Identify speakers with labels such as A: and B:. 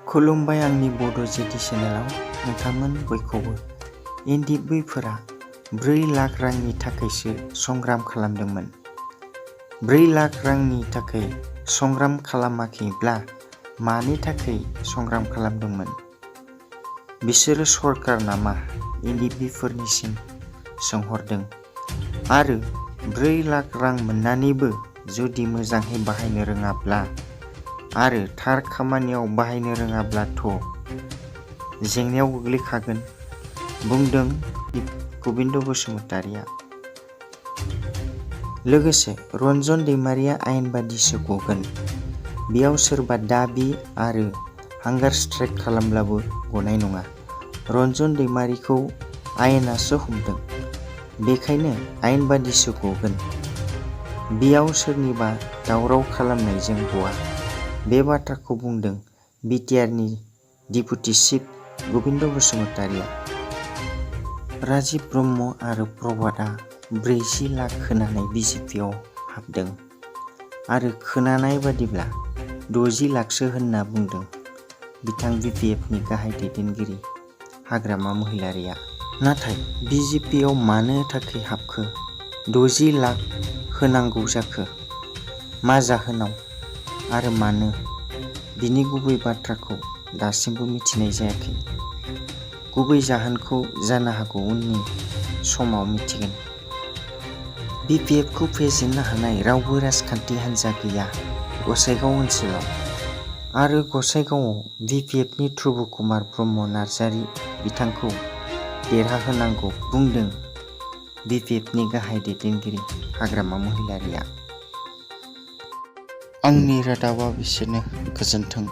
A: खुलुमबाय आंनि बड' जेटि चेनेलाव नोंथांमोन बयखौबो। एनडिएफबिफोरा 4 लाख रांनि थाखायसो संग्राम खालामदोंमोन। 4 लाख रांनि थाखाय संग्राम खालामाखैब्ला मानि थाखाय संग्राम खालामदोंमोन? बिसोरो सरकार नामा एनडिएफबिफोरनिसिम सोंहरदों। आरो 4 लाख रां मोननानैबो जुदि मोजाङै बाहायनो रोङाब्ला आरो थार खामानियाव बाहायनो रोङाब्लाथ' जेंनायाव गोग्लैखागोन, बुंदों गबिन्द बसुमतारीया। लोगोसे रन्जन दैमारिया आयेन बादिसो गगोन। बेयाव सोरबा दाबि आरो हांगार स्ट्राइक खालामब्लाबो गनाय नङा। रन्जन दैमारिखौ आयेनासो हमदों, बेखायनो आयेन बादिसो गगोन। बेयाव सोरनिबा दावराव खालामनायजों गवा। बे बाथ्राखौ बुंदों बिटिआरनि डिपुटि चिफ गबिन्द बसुमतारीया। राजिब ब्रह्म आरो प्रभातआ 40 लाख होनानै बिजेपिआव हाबदों आरो खोनानाय बादिब्ला 60 लाखसो होनना बुंदों बिथां बिपिएफनि गाहाय दैदेनगिरि हाग्रामा महिलारीया। नाथाय बिजेपिआव मानो थाखाय हाबखो? 60 लाख होनांगौ जाखो? मा जाहोनाव आरो मानो? बिनि गुबै बाथ्राखौ दासिमबो मिथिनाय जायाखै। गुबै जाहोनखौ जानो हागौ उननि समाव मिथिगोन। बिपिएफखौ फेजेननो हानाय रावबो राजखान्थि हान्जा गैया गसाइगाव ओनसोलाव। आरो गसाइगावआव बिपिएफनि ध्रुबकुमार ब्रह्म नार्जारी बिथांखौ देरहाहोनांगौ, बुंदों बिपिएफनि गाहाय दैदेनगिरि हाग्रामा महिलारीया। आंनि रादाबा बेसेनो, गोजोन्थों।